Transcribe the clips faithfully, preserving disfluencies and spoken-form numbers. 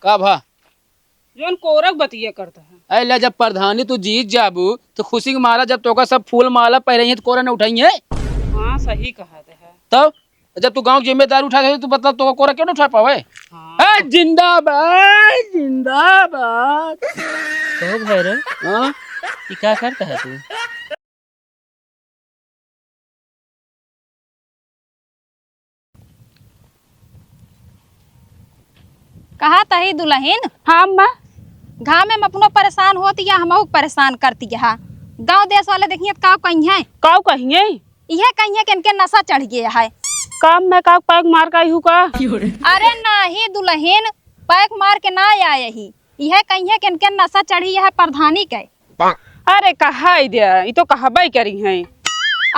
का भा? जौन कोरक बतिया करत है। अरे ले, जब प्रधानी तू जीत जाबू, तो खुशी के मारा जब तोका सब फूल माला पहिरइहे, तो कोरा न उठइहे। हाँ, सही कहत है। तब जब तू गाँव के जिम्मेदारी उठा दे, तो मतलब तोका कोरा क्यों न उठा पावे? हाँ। ए, जिंदाबाद, जिंदाबाद। कहो भैरव, हाँ? ई का करत है तू? कहा तही दुलहिन। हाँ अम्मा। घामे में अपनो परेशान होत या हमहू परेशान करती है। गाँव देश वाले देखिए तो काउ कहिए? काउ कहिए? इहे कहिए कि इनके नशा चढ़ गया है। का अम्मा, का पैक मार का आई हूँ का? अरे नाही दुलहिन, पैक मार के ना आए ही। इहे कहिए कि इनके नशा चढ़ी है प्रधानी के। अरे कहा ही दे, ई तो कहबे करी हैं।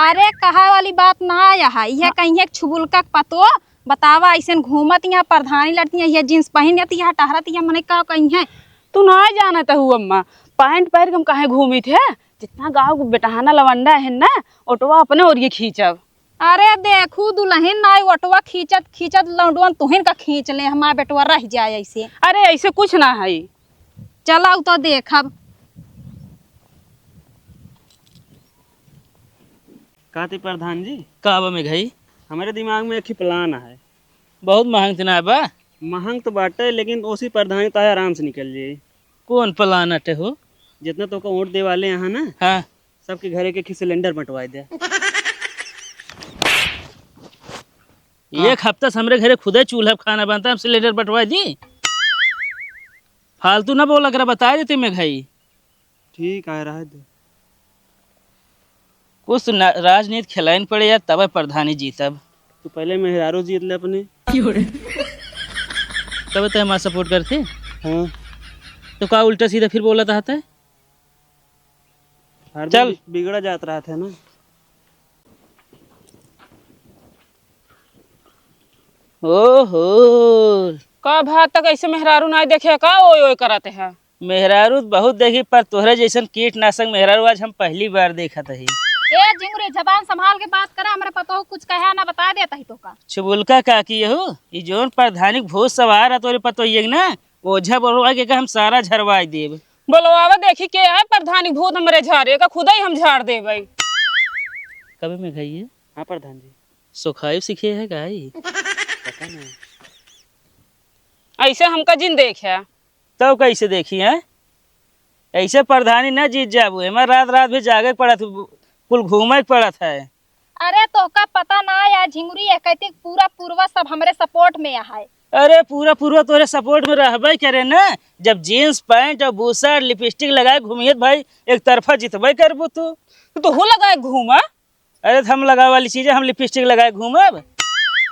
अरे कहा वाली बात ना आया है, यह कहीं एक छुबुलका के पतो बतावा, ऐसन घूमत यहाँ प्रधानी लड़ती है, यह जींस पहन लेती है, टहरत यह मने का कहीं है। तू ना जानत हू अम्मा, पैंट पहन के हम काहे घूमित है? जितना गाँव के बेटहाना लवंडा है ना, ओटवा अपने ओरिए खींचब। अरे देखू दुलहिन, ना ओटवा खींचत खींचत लौंडवन तुहिन का खींच ले, हमार बेटवा रह जाए ऐसे। अरे ऐसे कुछ ना है। चला उ तो देखब। का ती प्रधान जी? का बा मेघई? हमरे दिमाग में एक ही प्लान है। बहुत महंग त ना बा? महंग तो बाटे, लेकिन ओसी प्रधानी तो आराम से निकल जाई। कौन प्लान अटे हो? जितना तोका वोट दे वाले यहाँ ना, हाँ। सबके घरे के खी सिलेंडर बंटवाए दे। हाँ। एक हफ्ता से हमरे घरे खुदे चूल्हा पे खाना बनता, हम सिलेंडर बंटवाए दी? फालतू ना बोला करा, बता देते मेघई। ठीक है, रह दे। कुछ तो ना, राजनीति खिलाइन पड़े यार, तब प्रधानी जीतब। तू पहले मेहरारू जीत ले अपने। तब तो हमारा सपोर्ट करते। हाँ। तो का उल्टा सीधा फिर बोला था? हरदम चल। बि-, बिगड़ा जात रहत है ना। ओहो। का भात तक ऐसे मेहरारू नाई देखे का, ओय ओय करत है? मेहरारू त बहुत देखी, पर तोहरे जैसन कीटनाशक मेहरारू आज हम पहली बार देखत हई। ए झिंगुरी, जबान संभाल के बात करा, हमरे पतोह कुछ कहे ना, बता देत ही तोका। छुबुलका काकी हो, ई जौन प्रधानी के भूत सवार है तोरे पतोहिए के ना, ओझा बोलवा के हम सारा झरवाई देब। बोलवावा देखी के है प्रधानी भूत हमरे झारे का, खुदे ही हम झाड़ देबै। कबे मेघई? हाँ प्रधान जी। सोखाई सीखे है का ई? पता नहीं। ऐसे हमका जिन देखे। तब कैसे देखी है? ऐसे प्रधानी ना जीत जाबू, एमा रात रात भी जागे के पड़त, कुल घूमे के पड़त है। अरे तोहका पता ना या झिंगुरी, एकैतिक पूरा पूर्वा सब हमरे सपोर्ट में है। अरे पूरा पूर्वा तोरे सपोर्ट में रहबे करे ना, जब जींस पैंट और बूसर लिपस्टिक लगाए घूमियत भाई, एक तरफा जितबे करबू तू। तो तू लगाए घूमा। अरे त हम लगावे वाली चीज है, हम लिपस्टिक लगाए घूमब?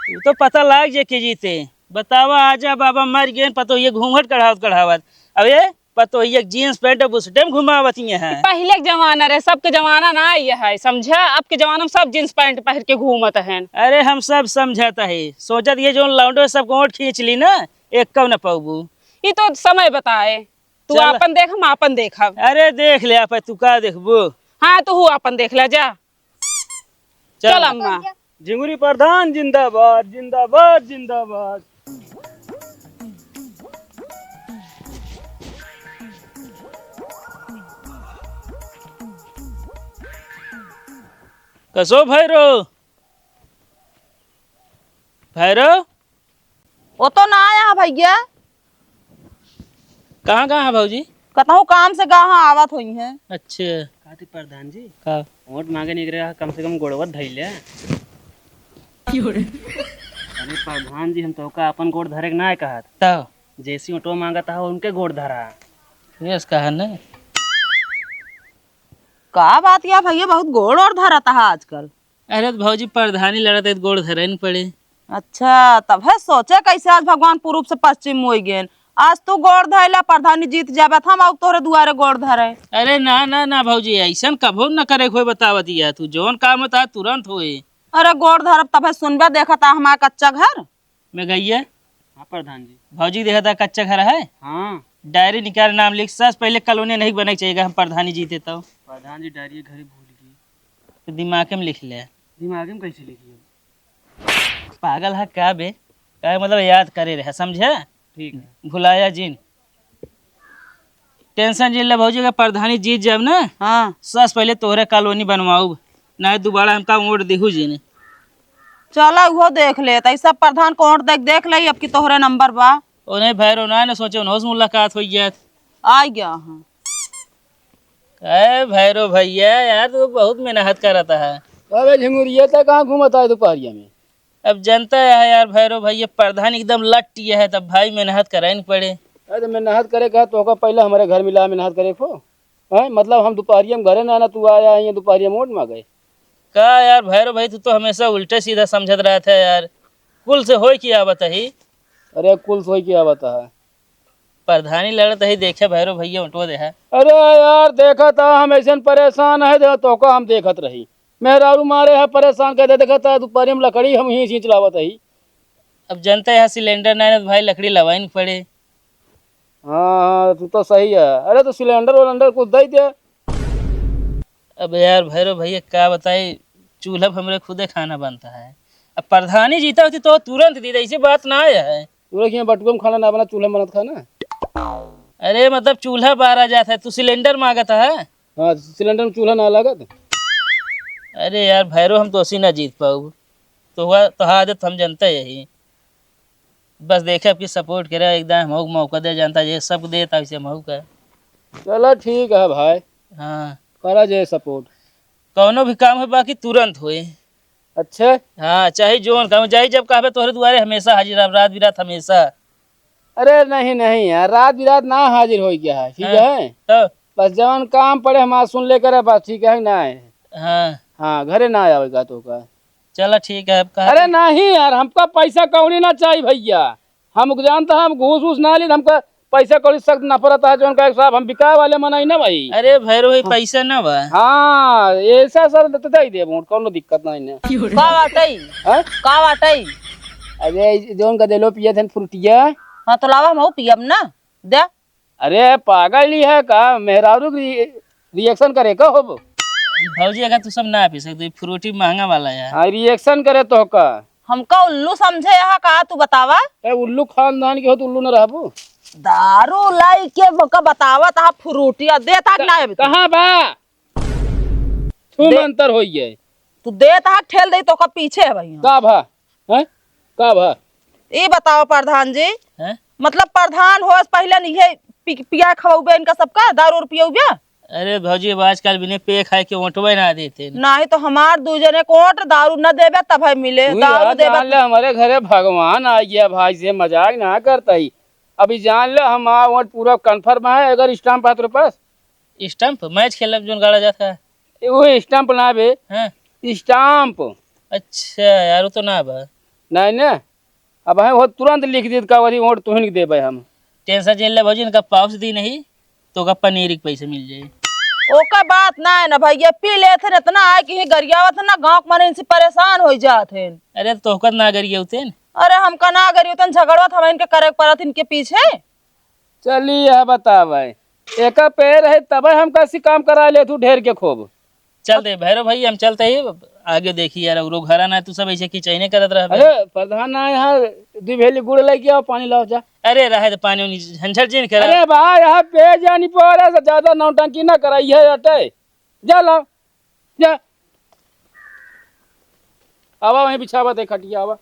उ तो पता लाग जाए के जीते। बतावा, आजा बाबा मर गए, पतोहिए घूंघट कढ़ावत कढ़ावत। अब ये पतोहिए के जींस पैंट और बुसटे में घुमावत ये हैं। पहिले के जमाना रहे, सबके जमाना ना ये है, समझा? अब के जमाना में सब जींस पैंट पहन के घूमत हैं। अरे हम सब समझत है, सोचत ये जौन लौंडो सब गोंठ खींच ली ना, एक कब न पाऊबू। ये तो समय बताए, तू चल। आपन देख, हम आपन देखब। अरे देख ले आप, तू का देखबू? हाँ, तू हूँ आपन देख ले, जा। चल। चल अम्मा। झिंगुरी प्रधान जिंदाबाद, जिंदाबाद, जिंदाबाद। कसो भैरो, भैरो। वो तो ना आया है भैया। कहाँ, कहाँ है भौजी? कतहूँ काम से गा हाँ आवत होइहैं। अच्छा। का ती प्रधान जी? का? वोट मांगे निकले रहा, कम से कम गोड़वा धइले। अरे प्रधान जी, हम तोहका अपन गोड़ धरे के ना कहत। तब? जैसी वोटवा मांगत हा, उनके गोड़ धरा। यस कहा न। का बात या भैया, बहुत गोड़ ओड़ धरत हा आजकल। अरे त भौजी, प्रधानी लड़त है त गोड़ धरे न पड़े। अच्छा, तब है सोचे कैसे आज भगवान पूरब से पश्चिम होइ गए। आज तू गोड़ धइला, प्रधानी जीत जाबे त हम आउ तोहरे दुआरे गोड़ धरे। अरे ना, ना, ना भौजी, ऐसन कभो न करे होए, बतावत या तू, जौन काम होता है तुरंत होए। अरे गोड़ धरब तब है सुनबे, देखत हा हमार कच्चा घर। मेघई। हाँ प्रधान जी। भौजी देखत हा कच्चा घर है। हाँ। डायरी निकाल, नाम लिख, सबसे पहले कॉलोनी नहीं बने के चाहिए, हम प्रधानी जीते तो। प्रधान जी डायरी घरे भूल गई। तो दिमाग में लिख ले। दिमाग में कैसे लिखिए? पागल है का बे? का मतलब याद करे रहे, समझे? ठीक है। भुलाया जिन। Tension जिन ले भौजी, अगर प्रधानी जीत जाब ना, हाँ। सबसे पहिले तोहरे colony बनवाउब, नाहीं दोबारा हमका वोट दिहू जिन। चला उहो देख लेत, ई सब प्रधान को वोट देख, देख ले, अब की तोहरे number बा। ओ नहीं भैरो ना, ना सोचे उन्हों से मुलाकात होइ जात। आ गया हाँ। ए भैरो भैया, यार तू बहुत मेहनत करत है। अबे झिंगुरिया, तै कहाँ घूमत है दोपहरिया में? अब जनता है यार भैरो भैया, प्रधान एकदम लट्टी है, तब भाई मेहनत करे न पड़े। अरे तो मेहनत करे का, तोहका पहिले हमरे घर मिला मेहनत करे को। हैं? मतलब हम दोपहरिया में घरे ना, ना तू आया है, ये दोपहरिया में वोट मांगे। का यार भैरो भाई, तू तो हमेशा उल्टे सीधा समझत रहत है यार। कुल से होई क्या बताई? अरे कुल से होई क्या बता है? प्रधानी लड़त ही देखे भैरो भैया उठो दे है। अरे यार, देखा था हम ऐसे परेशान है, दे तोहका हम देखत रही। मेहरारू मारे है परेशान कर दे, देखा था दोपहर में लकड़ी हम ही सींच लावत ही। अब जनता है सिलेंडर नहीं है तो भाई लकड़ी लवाइन पड़े। हाँ, हाँ, तू तो सही है। अरे तो सिलेंडर वलेंडर कुछ दे दे। अब यार भैरो भैया का बताई, चूल्हा पे हमरे खुदे खाना बनता है। अब प्रधानी जीता होती तो तुरंत दी, ऐसी बात ना है। तू रखिए बटुआ में खाना ना बना, चूल्हा में बनत खाना। अरे मतलब चूल्हा बारा जात है, तू सिलेंडर मांगत है। हाँ, सिलेंडर में चूल्हा ना लागत। अरे यार भैरो, हम तो ऐसी ना जीत पाऊ, तो हुआ तो आदत हम जनता यही। बस देखे आपकी support करे, एकदम हमहू मौका दे, जनता जे सब देता वैसे हमहू का। चला ठीक है भाई। हाँ। करा जे support। कौनो भी काम है बाकी तुरंत होए। अच्छा। हाँ, चाहे जोन काम, चाहे जब कहबे तोहरे दुआरे हमेशा हाजिर, अब रात बिरात हमेशा। अरे नहीं, नहीं यार, रात बिरात ना हाजिर होई क्या है, ठीक हाँ, है? तो? बस जवन काम पड़े हमार सुन लेकर है, बस ठीक है ना है? हाँ। हाँ, घरे ना आवे का तो का। चला ठीक है, अब कहा अरे तो नहीं यार, हमका पैसा कौड़ी ना चाहिए भैया। हम जानता है, हम घूस वूस ना ली, हमका पैसा कौड़ी सख्त नफरत है, जौन का साहब हम बिकाए वाले मनई ना भाई। अरे भैरो भाई, हाँ। पैसा ना बा। हाँ, ऐसा सर देते दे दे वोट, कौनो दिक्कत नहीं ना। का बाटई? हाँ? का बाटई? अरे जौन का देलो पिया थे फ्रूटिया। हाँ तो लावा, हम पियब ना। दे। अरे पागल ही है का? मेहरारू रि-, reaction करे का होब? भौजी, अगर तू सब ना पी सकते, फ्रूटी महंगा वाला है। हाँ, reaction करे तो का? हमका उल्लू समझे यहाँ का, तू बतावा? ए, उल्लू खानदान के हो तो उल्लू न रहबू। दारू लाई के बका बतावा, तहा फ्रूटिया दे तक ना अभी तू। कहाँ बा? तू दे। मंतर होई है। तू दे तहा ठेल दे तो का पीछे है भाई। का भा? हैं? का भा? ई बताओ प्रधान जी, हैं? मतलब प्रधान होस पहिले नहीं है पि-, पिया खवाउबे इनका सबका, दारू और पियउबे? अरे भौजी, अब आजकल बिना पिए खाए के ओटबे ना देते न। नहीं तो हमार दू जने को ओट दारू न देबे तब है मिले, उई दारू यार देबे जान ले, हमारे घरे भगवान आ गया भाई, से मजाक ना करता ही। अभी जान ले, हमार वोट पूरा confirm है, अगर stamp है तेरे पास। Stamp? Match खेलब जोन गाड़ा जात है। ए, वो stamp ना बे। हाँ। Stamp। अच्छा यार, वो तो ना बा। नहीं ना, अब है वो तुरंत लिख दी का वही वोट तुहिन के देबे हम। Tension जिन ले भौजी, इनका पाउस दी नहीं तो का पनीर के पैसे मिल जाए। ओका बात ना है ना भैया, पी लेत हैं इतना है कि ही गरियावत है ना, गाँव के मने इनसे परेशान हो जात हैं। अरे तो तोहका ना गरियावते न। अरे हमका ना गरियावते न, झगड़वा तो हम इनके करे पड़त इनके पीछे। चली यह बतावे, एका पैर है तबे हम कैसी काम करा ले तू ढेर के खूब। चल दे भैरव भाई, हम चलते ही आगे देखी यार, औरो घरा ना तू सब ऐसे किचैने करत रहबे। अरे प्रधान ना यहाँ दुई भेली गुड़ लेके आओ, पानी लाओ जा। अरे रहे तो पानी उनी झंझट जिन करा। अरे भाई यहाँ पे जानी पड़े से ज्यादा नौटंकी ना कराई है अटे। जा लाओ। जा। आवा वहीं बिछावा दे खटिया, आवा।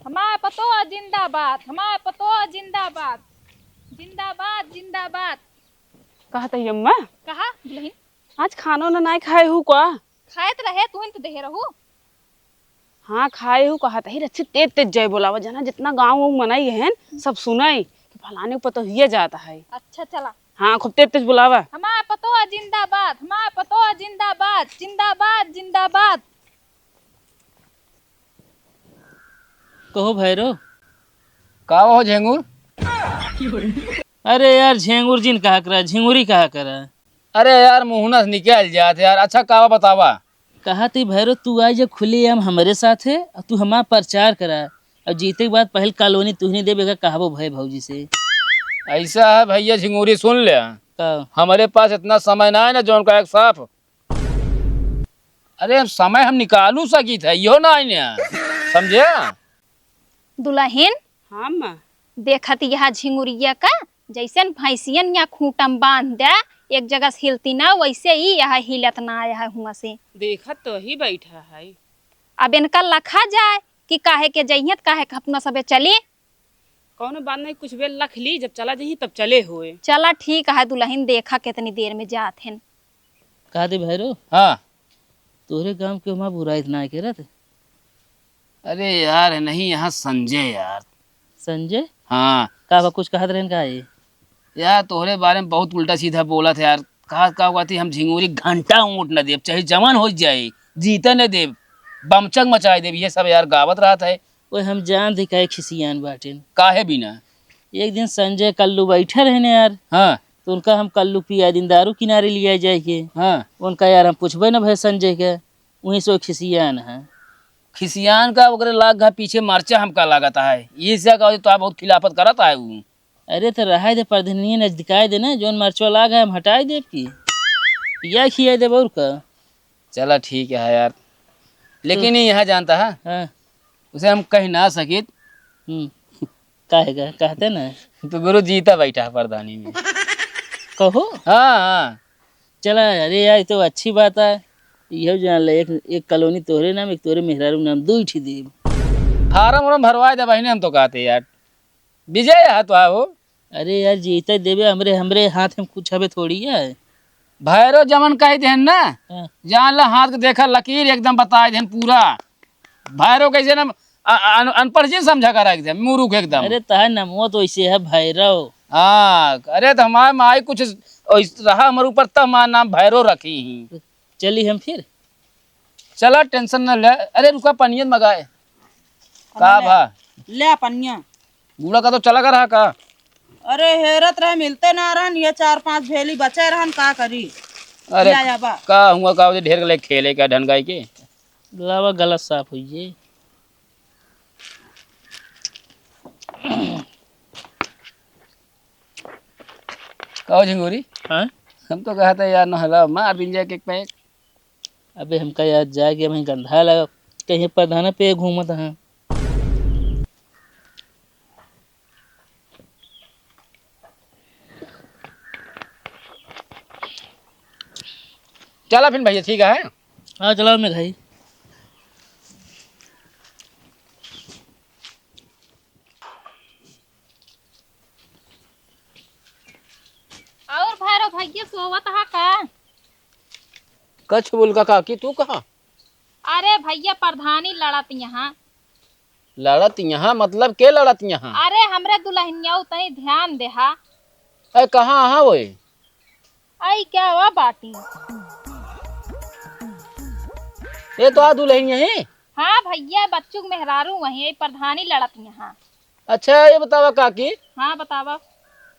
हमार पतोह जिंदाबाद, हमार पतोह जिंदाबाद, जिंदाबाद, जिंदाबाद। कहत ही अम्मा, कहा दुल्हन? आज खानो ना नाय खाए हू का? खाए त रहे, तू ही तो देहे रहू। हाँ, खाए हूँ कहत ही, रच्छी तेज तेज जय बोलावा, जना जितना गाँव वाँव मनई हन, सब सुनई कि फलाने के पतोहिया जात है। अच्छा, चला। हाँ, खूब तेज तेज बोलावा। हमार पतोह जिंदाबाद, हमार पतोह जिंदाबाद, जिंदाबाद, जिंदाबाद। कहो भैरो। का हो झेंगुर? अरे यार, झेंगुर जिन कहा करा, झिंगुरी कहा करा। अरे यार, मुँह ना से निकल जात यार। अच्छा, का बतावा? कहा थी भैरो, तू आई जब खुलेआम हमरे साथे, अब तू हमार प्रचार करा। अब जीते के बाद पहल कॉलोनी तुहनी देबे का कहबो भय भौजी से। ऐसा है भैया झिंगुरी, सुन ले। का? हमारे पास इतना समय ना है ना, जौन का एक साफ। अरे, समय हम निकालू सकी थे, यो ना है ना, समझे? दुलहिन, हाँ माँ। देखत यह झिंगुरिया का, जैसन भैंसियन या खूंटम बांध दे, एक जगह से हिलती ना, वैसे ही यह हिलत ना आया है हुआ से। देखत तो ही बैठा है। अब इनका लखा जाए कि काहे के जइहत, काहे के अपना सबे चली। कौनो बात नहीं, कुछ बेर लख ली, जब चला जही तब चले होए। चला ठीक है दुलहिन, देखा कितनी देर में जात हैं। का दे भैरो? हाँ। तोरे गांव के वहाँ बुराई इतना है के रहते? अरे यार, है नहीं यहाँ संजय यार। संजय? हाँ। का बा, कुछ कहत रहन का है? यार, तोहरे बारे में बहुत उल्टा सीधा बोलत है यार। कहा, का कहती, हम झिंगुरी घंटा ऊँट न देब, चाहे जवन हो जाए, जीते न देब, बमचक मचाए देब, ये सब यार गावत रहत है। ओए, हम जान दे काहे खिसियान बाटेन। काहे बिना? एक दिन संजय कल्लू बैठे रहने यार। हाँ। तो उनका हम कल्लू पिया दिन दारू किनारे लिया जाए के। हाँ। उनका यार हम पूछबे न भय संजय के, वहीं से वो खिसियान है। खिसियान का ओकरे लाग घा पीछे मरचा हमका लागत है। ये से का तो बहुत खिलाफत करत है ऊ। अरे तो रहाई दे, परधनिये नजदिकाई दे ना, जौन मरचवा लाग है हम हटाई देब की। या खियाई देब और का। चला ठीक है यार, लेकिन हम्म। ये यहाँ जानता है, हाँ। उसे हम कह ना सकित। हम्म। काहे का? कहते ना। तो गुरु जीता बैठा है प्रधानी में। कहो? हाँ, हाँ। चला, अरे यार, ये तो अच्छी बात है। यह जान ले, एक, एक कॉलोनी तोहरे नाम, एक तोहरे मेहरारू नाम, दो ही देब। फार्म उर्म भरवाए दे बहिने, हम तो कहते यार। विजय है तो आओ। अरे यार, जीते देबे, हमरे, हमरे हाथ में कुछ हवे थोड़ी है। भैरव जमन कह देहन ना, हाँ। जान ला हाथ के देखा लकीर एकदम बताए देहन पूरा। भैरव कैसे ना, अ-, अन-, अनपढ़ जी समझा करा एकदम, मूर्ख एकदम। अरे तहार नमवा तो ऐसे है भैरव। हाँ, अरे तो हमारे माई कुछ ऐस-, रहा हमारे ऊपर तब हमारा नाम भैरव रखी ही। चली हम फिर। चला, tension न ले। अरे रुका, पनिया मंगाए। का ले, भा? ले पनिया। बूढ़ा का तो चला कर रहा का? अरे हेरत रहे, मिलते ना रहन, ये चार पांच भेली बचे रहन, का करी? अरे या, या बा। का हुआ, का ढेर के ले खेले का ढंगाई के? लावा गला साफ हुई है। का हो झिंगुरी? हाँ? हम तो कहा था यार, नहला मार दिन जाके एक पैक। अबे हमका यार जाके वहीं गंधा लगा, कहीं प्रधान पे घूमत हैं। चला फिर भैया, ठीक है। हाँ, चला मैं भाई। और भैरव भैया सोवत हा का? कछ बोल का काकी, तू कहा? अरे भैया, प्रधानी लड़त यहाँ। लड़त यहाँ मतलब के लड़त यहाँ? अरे हमरे दुल्हनिया तनी ध्यान देहा। अरे कहाँ आहा ओए? आई क्या हुआ बाटी? ये तो आ दुल्हनिया है। हाँ भैया, बच्चू के मेहरारू वहीं, ये प्रधानी लड़त यहाँ। अच्छा, ये बतावा काकी। हाँ, बतावा।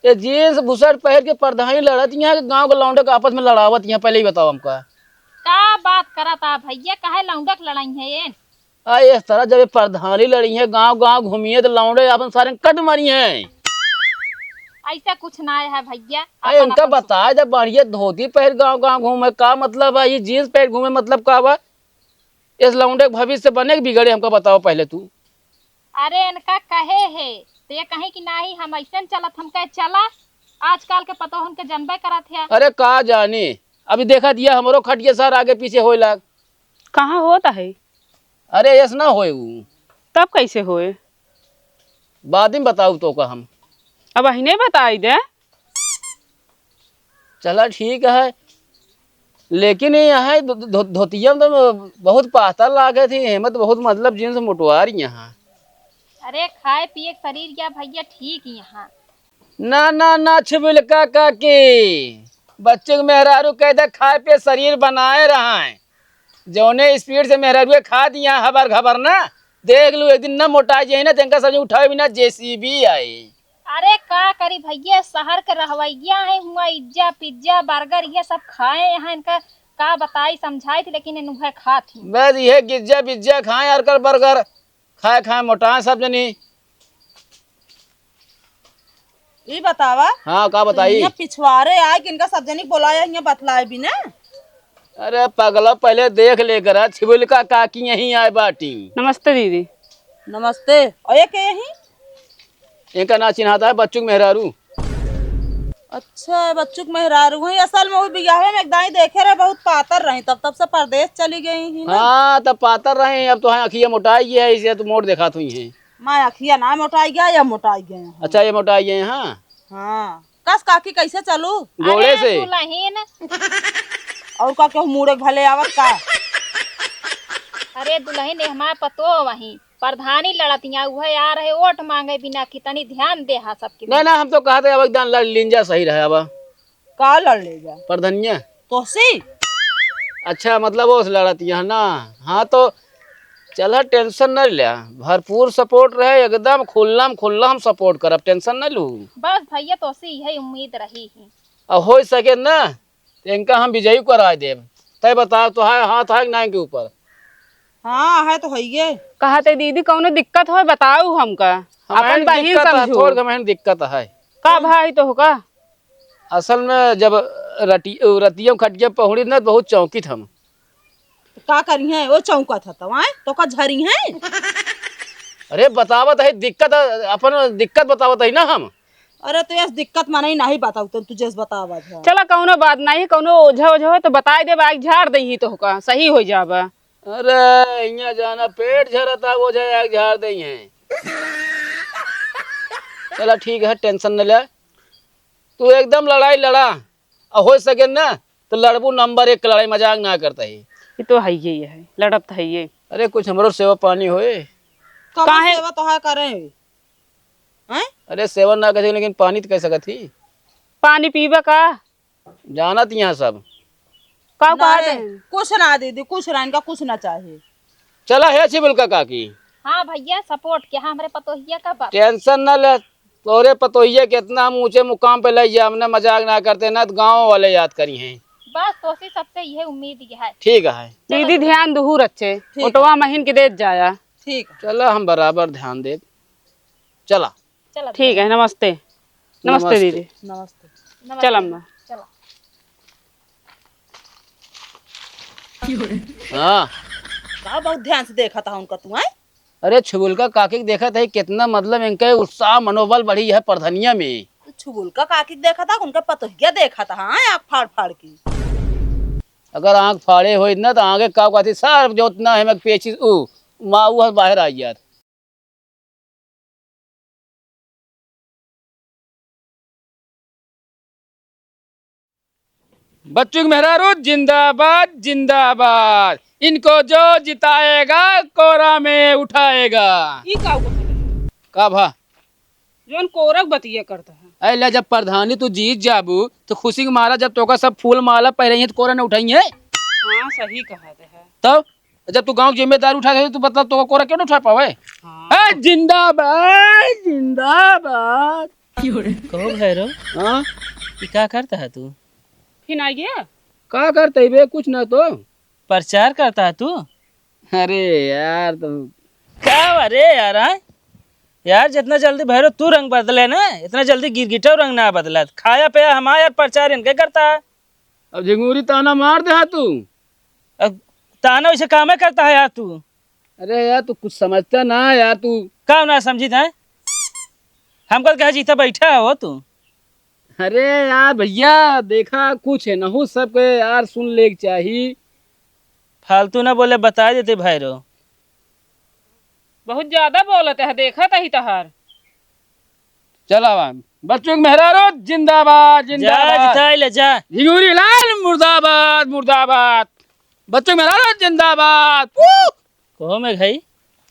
ये जींस बुशर्ट पहन के प्रधानी लड़त यहाँ कि गाँव के लौंडे के आपस में लड़ावत यहाँ, पहले ही बताओ हमका। का बात करत आ भैया, काहे लौंडे के लड़ाई है ये? आ, इस तरह जब ये प्रधानी लड़ी है, गाँव गाँव घूमिए तो लौंडे अपन सारे कट मरी हैं। ऐसा कुछ ना है भैया, अरे अपन इनका अपन बताए, जब बढ़िया धोती पहन गाँव गाँव घूमे, का मतलब है? ये जींस पहन घूमे मतलब का बा? इस लौंडे के भविष्य बने के बिगड़े, हमका बताओ पहले तू। अरे इनका कहे है, तो ये कहीं कि नाही, हम ऐसे न चलत, हम कहे चला, आजकल के पतोहन के जनबे करत है। अरे का जानी, अभी देखत ये हमरो खटिया सार आगे पीछे होए लाग। कहाँ होत है? अरे ऐस ना होए ऊ। तब कैसे होए? बाद में बताऊ तो का हम। अब अहिने बताई दे। चला ठीक है, लेकिन ये यहाँ धो-, धो-, धोतिया में तो बहुत पातर लागे थी, हेमत बहुत मतलब जींस मोटवार यहाँ। अरे खाए पिए के शरीर या भैया ठीक यहाँ। ना, ना, ना, छिबिलका काकी, बच्चे के मेहरारू कह दे खाए पिए शरीर बनाए रहा है। जौने speed से मेहरारुए खा दिया हबर घबर ना, देख लू एक दिन ना मोटा जाए ना, तेंका समझ उठावे बिना जेसीबी आई। अरे का करी भैया, शहर के रहवैया है, हुआ इज्जा पिज्जा बर्गर ये सब खाए हैं, इनका का बताई समझाई थी, लेकिन इन उहे खात ही। बस ये गिज्जा पिज्जा खाए, अर्गर बर्गर खाए खाए मोटाए सब जनी। ई बतावा। हाँ, का बताई? यहाँ पिछवारे आए कि इनका सब जनी के बोलाया, यहाँ बतलाए भी ना। अरे पगला, पहले देख ले करा, छिबुलका काकी यहीं आए बाटी। नमस्ते दीदी। नमस्ते। और ये के यही? इनका ना चिन्हाता है, बच्चू के मेहरारू। अच्छा, बच्चू के मेहरारू है। असल में वो बियाहे में एक दाई देखे रहे, बहुत पातर रही, तब तब से परदेस चली गई ही ना। हाँ, तब पातर रही, अब तो हाँ अखिया मोटाई गया है, इसे तो मोट देखात हुई हैं। माँ अखिया ना मोटाई गया, या मोटाई गए हैं। अच्छा, ये मोटाई गए हैं, हाँ। हाँ। कस काकी, कैसे चलू? गोड़े अरे से। दुलहिन। और का केहू मुड़े भले आवत का? अरे दुलहिन, ये हमार पतोह वही प्रधानी लड़तिया, उहे आ रहे वोट मांगे बिना कि तनी ध्यान दे हा सबके। नहीं, नहीं, हम तो कहते अब एकदम लड़ लिंजा सही रहे अब। का लड़ ले जा? प्रधनिया। तोसी? अच्छा, मतलब वो लड़तिया ना। हाँ तो चला, tension न ल्या, भरपूर support रहे, एकदम खुल्लम खुल्ला हम support करब, tension न लू। बस भैया, तोसे इहे उम्मीद रही ही। अब होइ सके न, त इनका हम विजयी कराइ देब। तै बताओ, तोहार हाथ है कि ना इनके ऊपर? हाँ, है तो हइये। कहा तै दीदी, कौनो दिक्कत होइ, बताऊ हमका। हमें अपन बहिन दिक्कत है, समझू। थोड़ हमें दिक्कत है। का भाई तो होगा? असल में जब रति-, रतिया खटिया पहुड़ी न, बहुत चौंकित हम। का करिहैं? वो चौंकत ह तउ, आय? तोका झरिहैं? अरे बतावत है दिक्कत, अपन दिक्कत बतावत है ना हम। अरे तो यस दिक्कत मनई नाही बताऊ, तन तू जस बतावत ह। चला कौनो बात नाही, कौनो ओझा ओझा हो तो बताइ देब, आग झाड़ देही तोहका, सही होइ जाबा। अरे इहाँ जाना पेट झरता, ओझा आग झाड़ देही। चला ठीक है, tension न ले, तू एकदम लड़ाई लड़ा, अ होइ सके ना तो लड़बू number एक के लड़ाई, मजाक ना करत ही। ई तो हइये है, लड़ब त हइये। अरे कुछ हमरो सेवा पानी होए। कब काहे? सेवा तोहार करे? हैं? अरे सेवा ना करे लेकिन पानी तो कइ सकत ही। पानी पीबा का? जानत यहाँ सब। का ना कहत रे, हैं? कुछ ना दीदी, कुछ ना, इनका कुछ ना चाही। चला हे छिबुलका काकी। हाँ भैया, support किया हमरे पतोहिया का बात। Tension न ले, तोरे पतोहिया के इतना हम ऊँचे मुकाम पे लइ जाब, हमने मजाक ना करते ना तो गाँव वाले याद करिहैं। बस तोसे सबसे इहे उम्मीद है। ठीक है। दीदी ध्यान दुहू रखे, ठीक है। ओटवा महीन के देत जाया। ठीक है। चला हम बराबर ध्यान देब। चला। चला ठीक है, नमस्ते। नमस्ते नमस्ते। दीदी। नमस्ते। नमस्ते। चल अम्मा। चला। हाँ। का बहुत ध्यान से देखत ह उनका तू, हैं? अरे छुबुलका काकी के देखत है, कितना मतलब इनके उत्साह मनोबल बढ़ी है प्रधनिया में। तू छुबुलका काकी के देखत ह, उनका पतोहिया देखत ह, हाँ, आँख फाड़ फाड़ के। अगर आँख फाड़े होइत ना तो आगे का कहती, सार जोतना है मैं पेचिस ऊ, माँ ऊ बाहर आ जात। बच्चू के मेहरारू जिंदाबाद, जिंदाबाद। इनको जो जिताएगा, कोरा में उठाएगा। ई का कहत है? का भा? जौन कोरा के बतिया करत है। अरे ले, जब प्रधानी तू जीत जाबू, तो खुशी के मारा जब तोका सब फूल माला पहिरइहैं, तो कोरा न उठइहैं। हाँ, सही कहत है। तब जब तू गाँव के जिम्मेदारी उठा के, तू मतलब तोका कोरा क्यों न उठा पावे? हाँ। ए, जिंदाबाद, जिंदाबाद। कहो भैरव, हाँ? ई का करत ह तू? फिन आ गया? का करत ही बे? कुछ ना तो। प्रचार करत ह तू? अरे यार, तो का अरे यार, हाँ? यार, जितना जल्दी भैरव तू रंग बदले ना, इतना जल्दी गिरगिटो रंग ना बदलत। खाया पिया हमार यार, प्रचार इनके करत ह। अब झिंगुरी ताना मार दे हा तू। अब ताना वैसे कामे करत ह यार तू। अरे यार, तू कुछ समझता ना यार तू। का ना समझित है? हमका कहे जीता बैठा हो तू। अरे यार भैया, देखा कुछ है नहू सबके यार सुन ले के चाही। फालतू ना बोले, बताइ देते भैरव। बहुत ज्यादा बोलत है, देखत ही तहार। चला बा, बच्चू के मेहरारू जिंदाबाद, जा, जिंदाबाद। जिताई ले जा। झिंगुरी लाल मुर्दाबाद, मुर्दाबाद। बच्चू के मेहरारू जिंदाबाद। कहो में घई।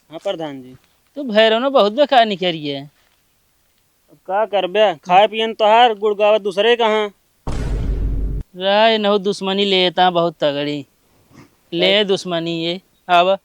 हाँ प्रधान जी। तू भैरवनो बहुत बेकार निकरी है। अब का करबे, खाए पियन तोहार गुड़ गावत दूसरे कहाँ। राय नहु दुश्मनी लेता बहुत तगड़ी। ले दुश्मनी ये, आवा।